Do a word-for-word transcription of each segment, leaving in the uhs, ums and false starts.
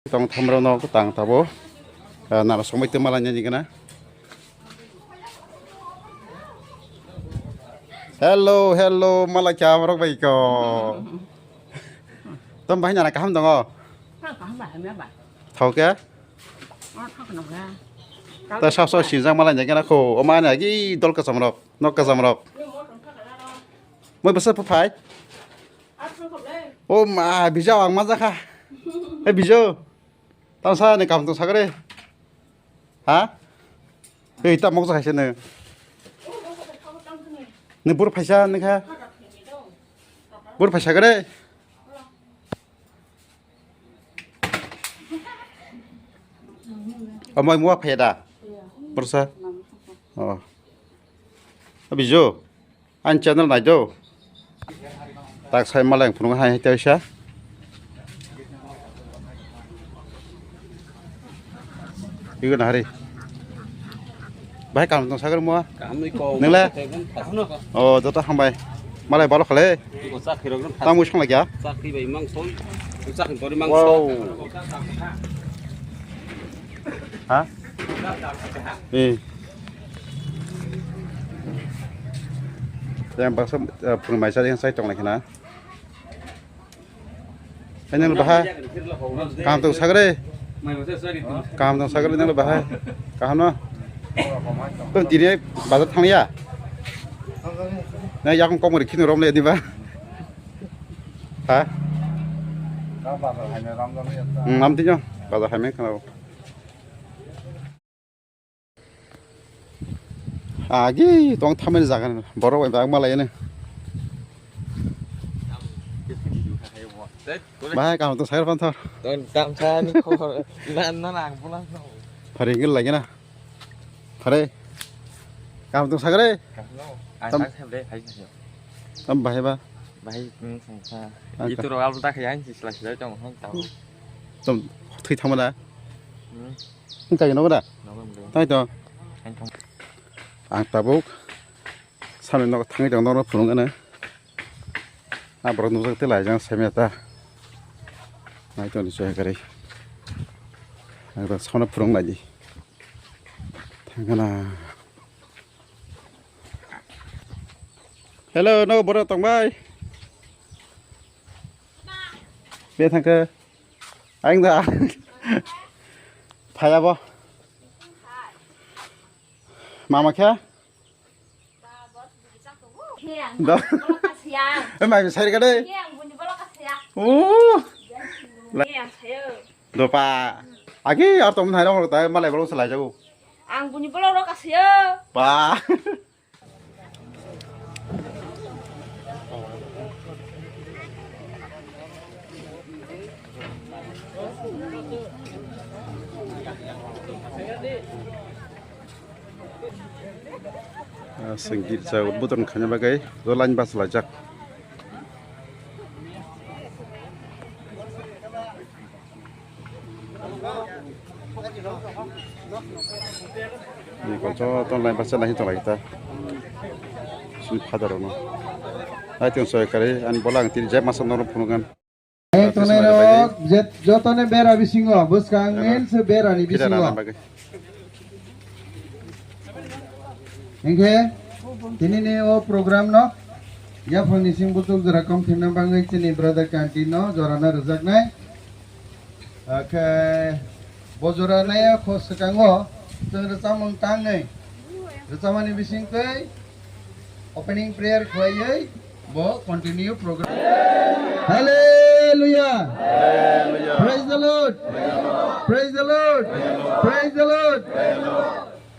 Tong thamrok no tang tabo. Ah, nara somoi tei malai nani gana. Hello, hello, malai kya borok bai ko. Tom bahai nana kaham dongo? Kaham bahai ma ba? Thau kya? Oh, thau kana ba? Ta sab sab sinjak malai nani gana ko. O ma ani agi dol kasam rok, nok kasam rok. Moi bwsa phai. O ma, bijao ang ma jakha. He bijao. Tamo sa ni kam tong sagre. Ha? Ei, ta mok jakha se ne. Ne bur phaisa ne kha. Bur phaisa gre. Amai mua phaya da. Bursa. Oh. Bijao. Ani channel nai do. Tak sai malai phunuk hai hai tei sa. Igo na hari. Bahai kam tong sagri mo. Kam ni ko. Nila. Kaham no. Oh, joto hambai. Malai balo khale. Ko chakri rok. Tamo song lagya. Chakri bai mang soi. Chakri bori mang soi. Wow. Ha? Eh. Yang baksa, eh, phung mai sa yang sai tong lai khna. Hai nang bahai. Kaham tong sagre. Kaham tong sagre nang bahai. Kaham no. Tong tini bazar thang ya. Na yakung kok mari khini rom le di ba. Ha? Bazar hai na ram ram ya. Hmm, nam tinyo. Bazar hai me khna. Agi tong thamani jaga ni borok bai bag malai ni. Bahai kaham tong sagri phan thor. Tong tamsa ni khobor na na nang pula no. Phari ngil lagi na. Phari. Kaham tong sagri. Kaham no. Ang tam- tak thap de hai. Tam bahai ba. Bahai, hmm, songsa. Ang itu ka- ro al tak yang sisla sila tong hang tau. Tam thui thamana. Hmm. Wngkha nogo da? Nogo, nogo. Tai to. Ang tong. Ang tabuk samni nogo thangwi tong, nogo phunuk ano. Ah, borok nukjak tei laijak saimya ta. Nai tongni choi kwrwi. Ang ta sauna phunuk nai di. Thangana. Hello, nogo borok tong bai. Be thangkhe. Ang da. Phaya bo. Mama khe? Da. Eh, mai sai ka dei. Oh. Dopa. Agi ar tom nai rong ta malai bolo salai jago. Ang buni bolo ro ka siya. Ba. Ah, sengkir sa udbodon khaina bagwi do line bus lajak. Ni ko joto nai basa nai tong lai ta. Sini father no. Ai tong soi kari ani bola ang tini jeb masa norok phunuk an. Ei tonai rok jet jotone bera bisingo bwskang nin se bera ni bisingo. Hingke tini ni o program no yaphang ni sing butuk jora kom thimna bangwi chini brother Kanti no jora na rwjaknai. Akhe bo jora naya kho swkango chwng rwchapmung tangnwi rwchapmani bisingtwi opening prayer khwlaiwi bo continue program. Hallelujah! Praise the Lord! Praise the Lord! Praise the Lord!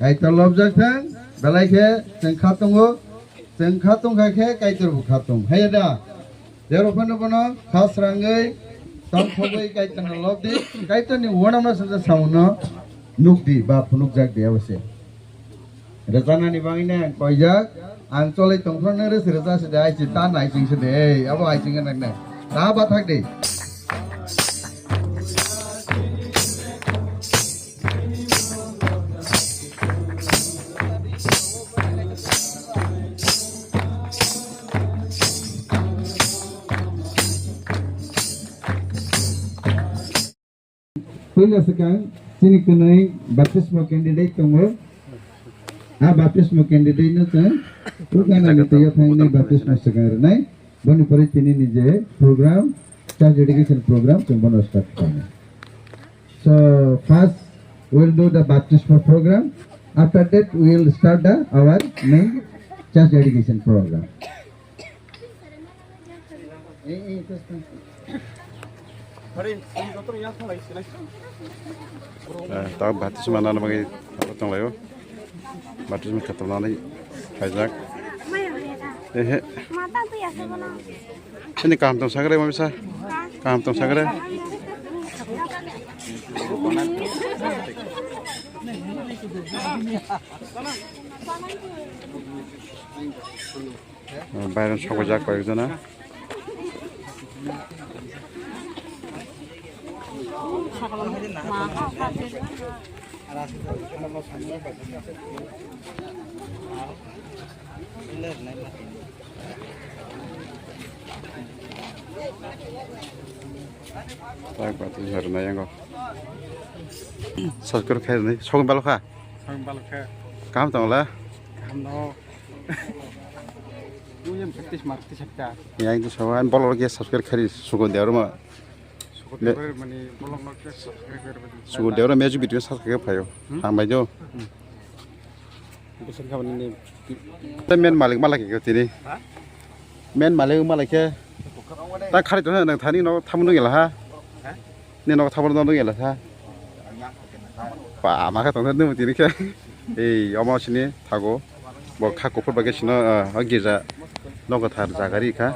Kaitor lobjak thang, belai khe chwng kha tongo, chwng kha tong kha khe Kaitor bo kha tong. Haiya da? Jerok phano bono kha srangwi, tong thogwi Kaitorno lob di. Kaitorni uanama swngjak samungno nuk di ba phunukjak di abo se. Rwchanani bagwino ang koijak, ang cholwi tongphano rwse rwchase de, ai se ta nai ching se de, ei, abo ai ching nang nai. Ta bathak de. Puila swkang chini kwnwi baptismo candidate tongo. A baptismo candidate no chwng Purganani twiyo thangni baptismo swkang rwnai. Boni pore tini ni je program, church dedication program chwng bono start khlainai. So first we'll do the baptismal program. After that we'll start the our main church dedication program. Eh, tak baptisma nana bagwi abo tonglaio. Baptisma khatamnani khaijak. Ehe. Ini kaham tong sagre mamisa. Kaham tong sagre. Bayron sokojak koyekjona. Tak bati harna yango. Subscribe khairni sokon balokha. Sokon balokha. Kaham tongla. Kaham no. Uyen practice marti sakta. Yang itu sawan bolor ge subscribe khairi sugo deorma. Sugo deorma ni bolong no ke subscribe khairi. Sugo deorma music video subscribe phayo. Hmm? Hambai jo. Hmm. Bisan khamani ni. Te men malik malak ke tini. Ha? Men malik malak ke. Ta khari to nang thani no thamu nung ela ha. Ha? Ni no thamu nung ela ha. Pa ma ka tong nung tini ke. Ei omo sini thago. Bo kha kuphur bagwi sino, ah, o girja nogo thar jaga ri kha.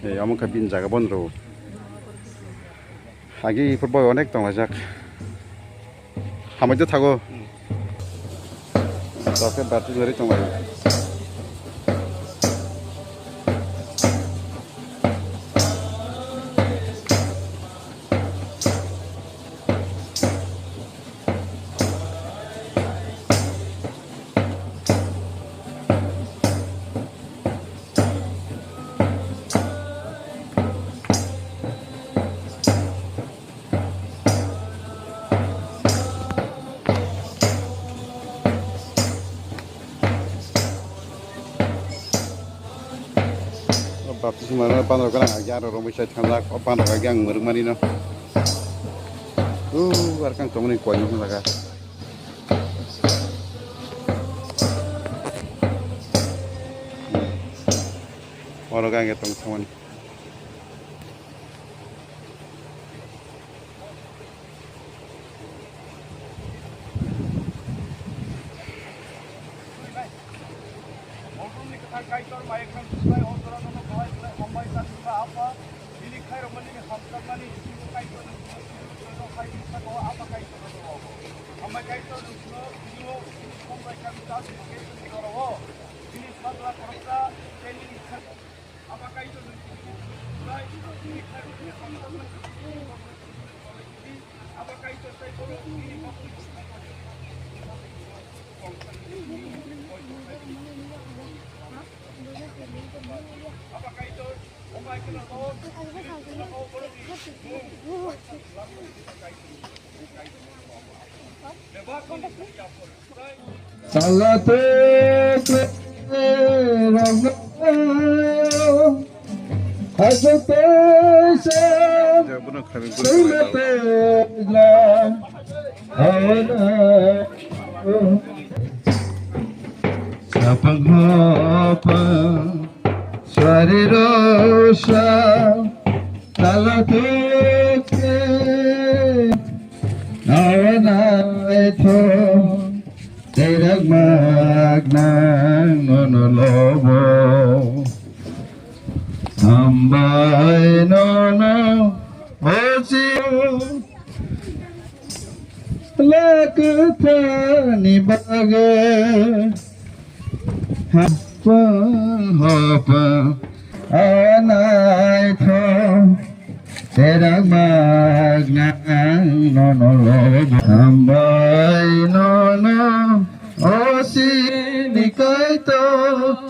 Ei omo kha bini jaga bon ro. Agi football onek tonglaijak. Hamai thago. Tok khe bati gori tonglaio. Baptisma rwna bandrok gwnang agi aro romwi chai thangjak, o bandrok agi ang mwrwkmani no. Uuu, arkang tongmani koi nukna laga. Oro gangya tong thangmani. Moldromni kwthar Kaitor, mayaknang Israel, o jora nono bahai belai hambai ta thwngma Apha, nini khairokmani hamjakmani bisingo Kaitor nwng sino sino hai bwskango Apha Kaitor nono rogo. Hambai Kaitor nwng sino sino sini sombai kami ta sini Kaitor ni jora o. Nini sajla khoroksa tei nini kha-, Apha Kaitor nwng sini sini hai bwskango Tala te rang. Aswk tei se swimete jla awana. Sapang hopang swari rosa tala tuke awana etho terak mak nang nono lobo. Hambai nono osi lakthani bagwi hapang hapang anai tho. Terak mak nang nono lobo hambai nono osi ni kaito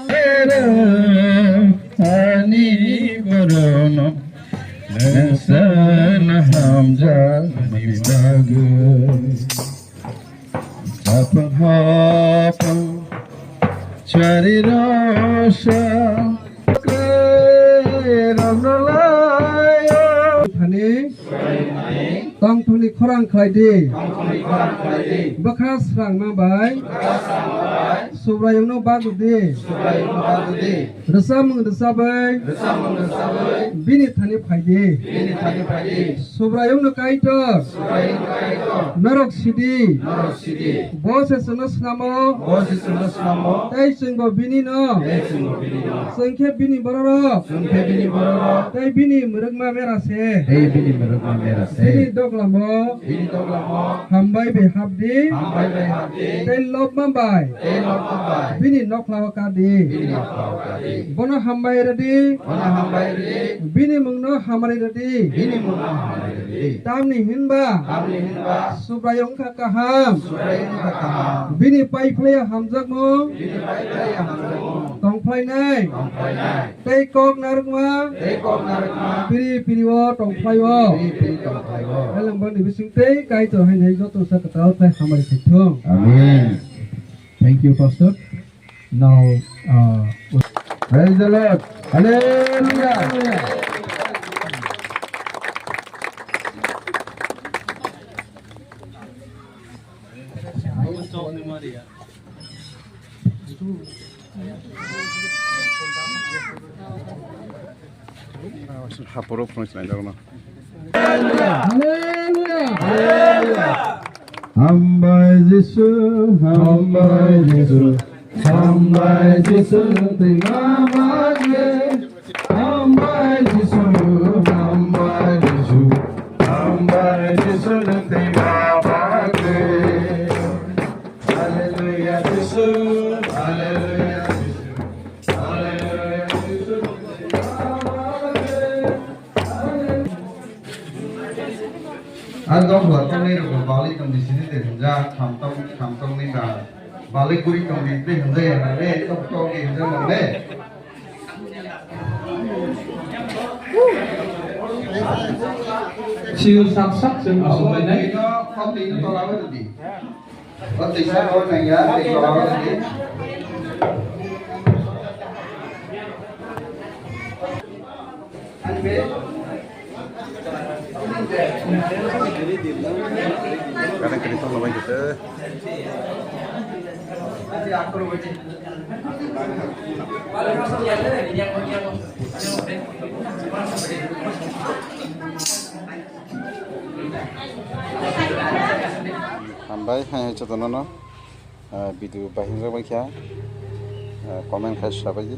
terak ani borono. Nasa na hamjakmani bagwi. Chapang hapang chari rasa khe romna layo. Thani tongthokni khorang khlai di. Bwkha srangma bai Subraiyungno bagwi di. Rwchapmung rwchapwi. Rwchapmung rwchapwi. Bini thani phai di. Bini thani phai di. Subraiyungno Kaitor. Subraiyungno Kaitor. Norok sidi. Norok sidi. Bo se chwngno snamo. Bo se chwngno snamo. Tei chwngbo binino. Tei chwngbo binino. Chwng khe bini bororok. Chwng khe bini bororok. Tei bini mwrwkma mera se. Tei bini mwrwkma mera se. Bini doglamo. Bini doglamo. Hambai bai hap di. Hambai bai hap di. Tei lobma bai. Tei lobma bai. Bini nokhlao ka di. Bini nokhlao ka di. Bono hambai rw di. Bono hambai rw di. Bini mungno hamari rw di. Bini mungno hamari rw di. Tamni hinba. Tamni hinba. Subraiyung wngkha kaham. Subraiyung wngkha kaham. Bini paiphlaiya hamjakmung. Bini paiphlaiya hamjakmung. Tongphlainai. Tongphlainai. Tei kok narwkma. Tei kok narwkma. Piri piri o tongphlai o. Piri piri tongphlai o. Eleng boni bising tei Kaitor hai nai joto sa kwtal tei hamari khaithung. Amen. Thank you, Pastor. Now, uh, praise the Lord. Hallelujah. Haporo phone sinai jagna. Hallelujah. Hallelujah. Hambai Jisu, hambai Jisu, hambai Jisu, tei mama ye. Hambai Jisu, hambai Jisu, hambai Jisu, tei mama ye. Hallelujah, Jisu, hallelujah, Jisu, hallelujah, Jisu, tei mama ye. Ang dok hwla tongnai rok balik tong di sini de hwnjak, kham tong, kham tong ni ba balik guri tong di de hwnjak ya na le, tok tok di hwnjak na le. Siu sak sak chwng aswk lainai. Tok di no tola bai di. Hambai hai hai jotono no, ah, video bahai wngjakbai kha, ah, comment khai sabai.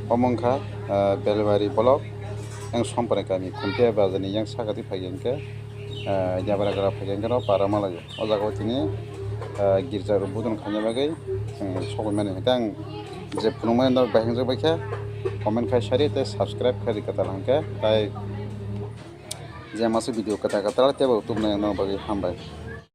Omo wngkha, ah, Belbari block, yang Somprai kami, Khuntia bazar ni yang sakati phai hwnkhe, ah, Yabragra phai hwnkhe no para malaio. O jaga o tini, ah, girja rok budon khaina bagwi chwng sogwi mani hwnkhe ang je phunukmani no bahai wngjakbai kha, comment khai sari tei subscribe khai ri kwtal hwnkhe tai je masa video kwtal kwtal teibo tubunai no bagwi hambai.